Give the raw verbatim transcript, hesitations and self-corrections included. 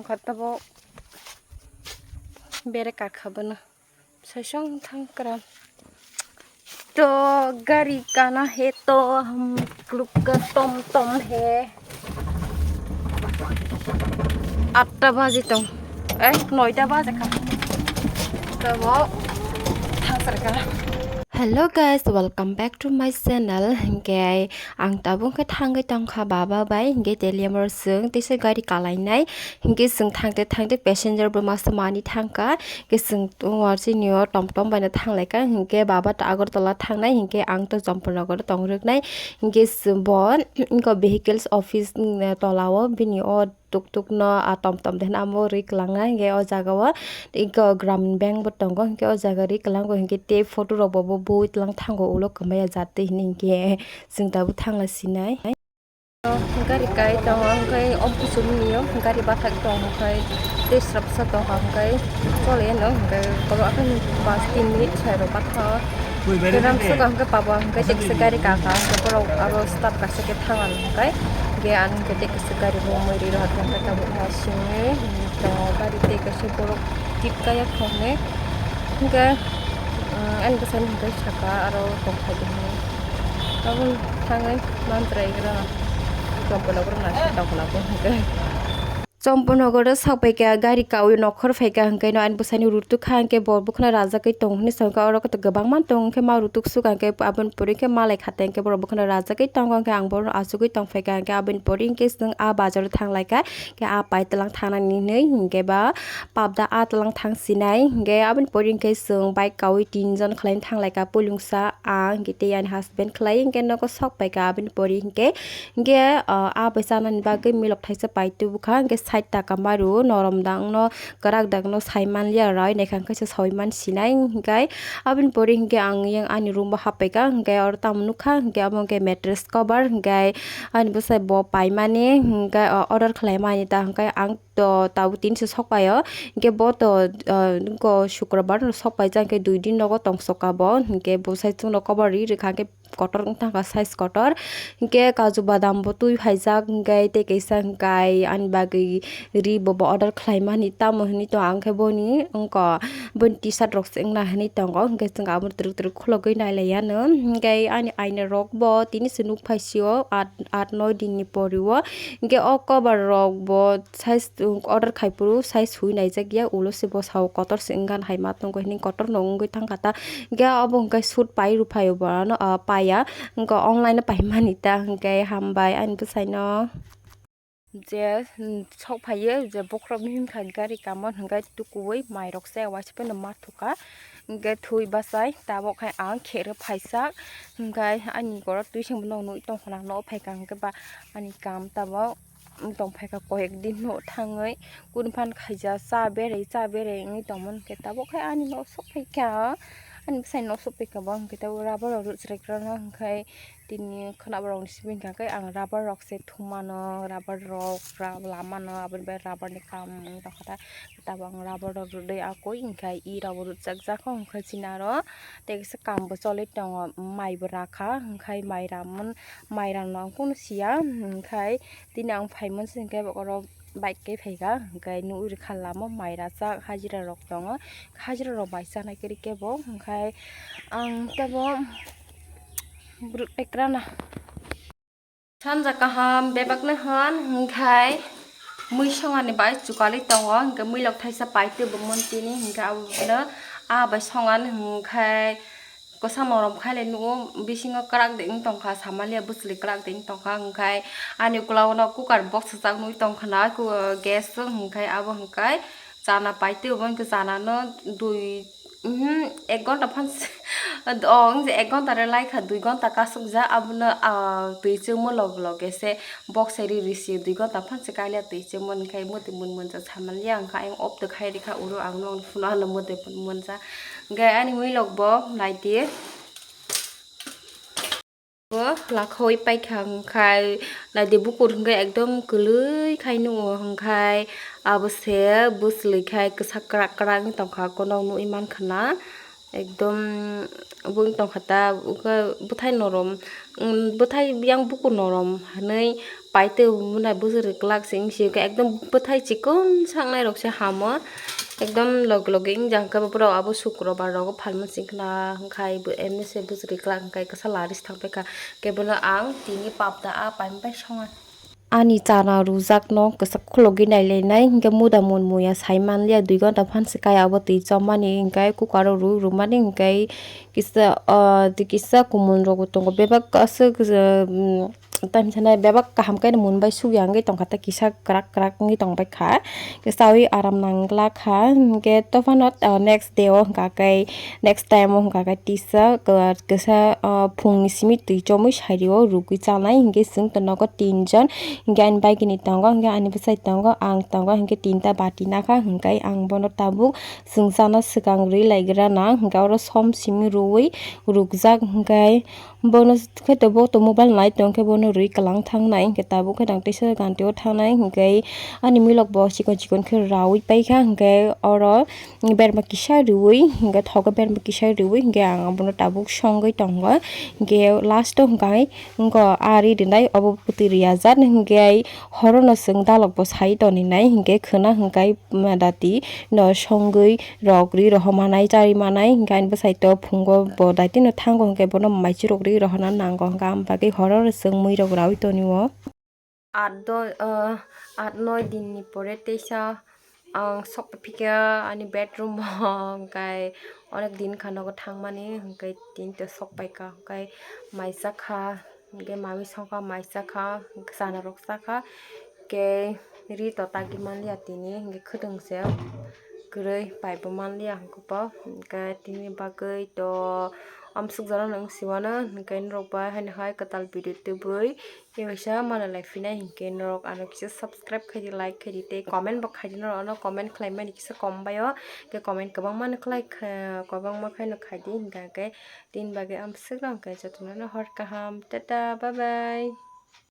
Khatabo bere karkha bono. Saisong thang kram. To gari kana he to hum kluk ka tom tom he. Atta baji tong. Eh, noita baji kha. Tabo thang sar kara. Hello guys, welcome back to my channel. Hingke ang tabuk khe thangwi tongkha baba bai, hingke teliamor sung tisa gari kalainai, hingke sung thangte thangte passenger bo masa mani thangkha, hingke sung tongo chini o tom tom bai no thanglaikha, hingke baba to Agartala thangnai, hingke ang to Champaknagar tong rwknai, hingke sung bo vehicles office ni tola o bini o tuk tuk no a tom tom de hwnba amo rwi kwlangna hingke o jaga o eko Gramin Bank bo tongo hingke o jaga rwi kwlango hingke tei photo rok bo bo bui twlang thango ulo kwmaya jat twi hwnwi hingke chwng tabuk thangla sinai. Gari kai tongo hingke o kuchuk ni o gari bathak tongo hingke tei srapsa tongo hingke choli ano hingke borok akhani pas tin minute sai rok batha. Tei ram suka hingke pabo hingke teksa gari kaka hingke borok aro start kaisa khe thang ano hingke hingke ano hingke tei kaisa gari bo mui ri rok hingke tabuk ha simi tongo gari tei kaisa borok tip kaya khoroknwi hingke ani bwsani hingke saka aro tongthai hwnwi abo thangwi mantra igra tongphano borok naisik tongphano hingke. Chompon nogoro sok pai kha gari kawi nokhor phai kha hwnkhe no ani bwsai ni rutuk kha hwnkhe bo bwkhwno rajagwi tong hinwi sa kha oro kwbangma tong khe ma rutuk suk kha hwnkhe aboni pore khe malai kha tei hwnkhe borok bwkhwno rajagwi tongo hwnkhe ang bohrok achugwi tong phai kha hwnkhe aboni pore hwnkhe chwng ah bazar o thang lai kha hwnkhe ah pai twlang thang nani hinwi hwnkhe ba pabda ah twlang thang sinai hwnkhe aboni pore hwnkhe chwng bike kawi tin jon khwlai thang lai kha pulungsa ah hwnkhe tei ani husband khwlai hwnkhe nogo sok pai kha aboni pore hwnkhe Hingke, ah, ah bai chanani bagwi milok thaisa pai tubukha, hingke sait taka maru, norom dangno, kwrak dangno sai manliya, rai naikha hingke se soi man sinai, hingke aboni pore hingke ang yang ani room o happaikha, hingke oro tamo nukha, hingke abo hingke mattress cover, hingke ani bwsai bo paimani, hingke, ah, order khlaimani ta, hingke ang to tabuk tin se sok paio, hingke bo to, ah, nokgo sukrobar no sok paijak, hingke dui din nogo tong soka bo, hingke bwsai chwngno cover ri rikha, hingke kotor wng tangkha size kotor. Hingke kaju badam bo twi phaijak, hingke tei kaisa hingkai ani bagwi ri bo, bo order khlaimani tamo hinwi to ang khe boni wngkha boni T-shirt rok se wngna hinwi tongo, hingke chwng abo twrwk twrwk khulogwi nailaiya no. Hingke ani aina rok bo tini se nuk phaisio at, at noi din ni pori o. Hingke o cover rok bo size order khai phuru size hui naijak ya, ulo se bwsao kotor se wngkha hai ma tongo hinwi kotor no wngwi thangkha ta. Hingke obo hingke suit pai rw phaio bo ano, ah, paiya. Hingke online o paimani ta, hingke hambai ani bwsaino. Je, hmm, sok phaiye, je bokhorok bini himkha gari kamon hingke tukuwi mairok se waisa pono ma thukha. Hingke thui bachai tabok hai ang khe rw phaisa. Hingke ani goro twi sengbo nog nugwi tongkha na, nog phaikha hingke ba ani kam tabok. Wng tong phaikha koyek din no thangwi kunu phan khaija cha berwi cha berwi wngwi tongmani hwnkhe tabuk khe ani nok sok phaikha ani bwsai nok sok phaikha bo hwnkhe tabuk rubber rok rwchwrai kwrwino hwnkhe tini khwnaborokni simi hwnkha khe ang rubber rok se thumano rubber rok lamano aboni bagwi rubber ni kam wng tongkha ta tabuk ang rubber rok rwdwi akwi hwnkhe e rok bo rwchapjak kho hwnkhe chini aro tei kaisa kam bo choli tongo mai bo rakha hwnkhe mai ramani mai rano ang kunu siya hwnkhe. Tini ang phaimani singkhe oro bike khe phaikha, hwnkhe nugwi rwkha lama o mai rachak hajira rok tongo, hajira rok bai chanai kwrwi kebo, hwnkhe ang tebo bwrwi ekra na. Sanja kaham bebak no hwn, hwnkhe mui songani bai chukwlwi tongo, hwnkhe mui lok thaisa pai twibo mon tini, hwnkhe abo no ah bai songan, hwnkhe. Kwsa morom khaile nugo bisingo kwrak de wng tongkha, samaliya bwchwlwi kwrak de wng tongkha, hwnkhe ani uklogo no cooker box swchak nugwi tongkha na, ku-, gas hwnkhe abo hwnkhe chana pai twibo hwnkhe chana no dui, mhm, ek ghonta phan, o wng je ek ghonta re laikha, dui ghonta kasukjak, abono, ah, twi chwngmo loge loge se. Bok sai ri ri si dui ghonta phan se kailiya twi chwngmani khai mwtwi mun mun ja samaliya wngkha ayang off to khai rikha uro ang nokni phunukno mwtwi mun ja hwnkhe ani mui lok bo naidi bo lakhoi paikha hwnkhe naidi bukur hwnkhe ekdom kwlwi khai nukgo hwnkhe abo se bwchwlwi khai kwchak kwrak kwrak wng tongkha konok nukgwi mankha na. Ekdom bo wng tongkha ta, bwkha bwthai norom, bwthai yang bukur norom hwnwi paitwi mwnai bwswk rwklak se wngsi ekdom bwthai chikon saknai rok se hamo. Ekdom logi logi wngya hwnkhe borok abo sukrobar rogo phalmani singkhwna hwnkhe bo emni se bwswk rwklak hwnkhe kwsa lari se thangpaikha, kebono ang tini papda a paimbai songa. Ani chana rwjakno kwchak khulogwi nailainai, hinkhe muda mun muya sai manliya, dui ghonta phan se kaya abo twi chomani, hinkhe cooker o rw rwmani, hinkhe kisa, ah, twi kisa kumun rokbo tongo, bebak aswk, um, tamhinai bebak kaham khe mun bai sukya wngwi tongkha, tei kisa kwrak kwrak wngwi tongbaikha, kisa ui aram nangla kha, hinkhe tophano, ah, next day o hwnkha khe, next time o hwnkha khe tisa, ah, kisa, ah, phungni simi twi chomwi sario rwgwi chanai, hinkhe chwng to nogo tinjon, hinkhe ani bagini tongo, hinkhe ani bwsai tongo, ang tongo, hinkhe tinta bati nakha, hinkhe ang bono tabuk chwng chana swkang rwi laigra na, hinkhe oro som simi rwui rwkjak, hinkhe bono khe to bo to mobile nai tong khe bono rwi kwlang thangnai, hinkhe tabuk khe nang teisa ganti o thangnai, hinkhe ani milok bo chikon chikon khe raui paikha, hinkhe oro berma kisa riui, hinkhe thogo berma kisa riui, hinkhe ang abono tabuk songwi tongo. Hinkhe last o hinkhe wngkha ari rinai obo bwtwi riyajak, hinkhe horono chwng dalok bo sai toninai, hinkhe khwna hinkhe dati no songwi rok ri rohormanai, chari manai, hinkhe ani bwsai to phungo bo daitino thango, hinkhe bono maichwrok ri rohorna nango, hinkhe am bagwi horono chwng mui rok raui tonio. Aat do, ah, aat noi din ni pore teisa ang sok phika ani bedroom o, hwnkhe onek din kha nogo thangmani, hwnkhe tini to sok paikha, hwnkhe mai chakha, hwnkhe mami songkha mai chakha, hwnkhe chana rok chakha, hwnkhe ri to tagwi manliya tini, hwnkhe khwtwng se kwrwi paibo manliya hwnkhe bo, hwnkhe tini bagwi to amsuk jora no wng si mano, hwnkhe norok bai haino hai kwtal video tubui. Tei waisa mano lai phinai hinkhe norok ano kisa subscribe khaidi, like khaidi, tei comment bo khaidi, norok ano comment khlai mani kisa kom bai o, tei comment kwbangma no khlai kha, kwbangma khaino khaidi, hinkhe tin bagwi amswk rok hinkhe jotono no hor kaham, tata, bye bye.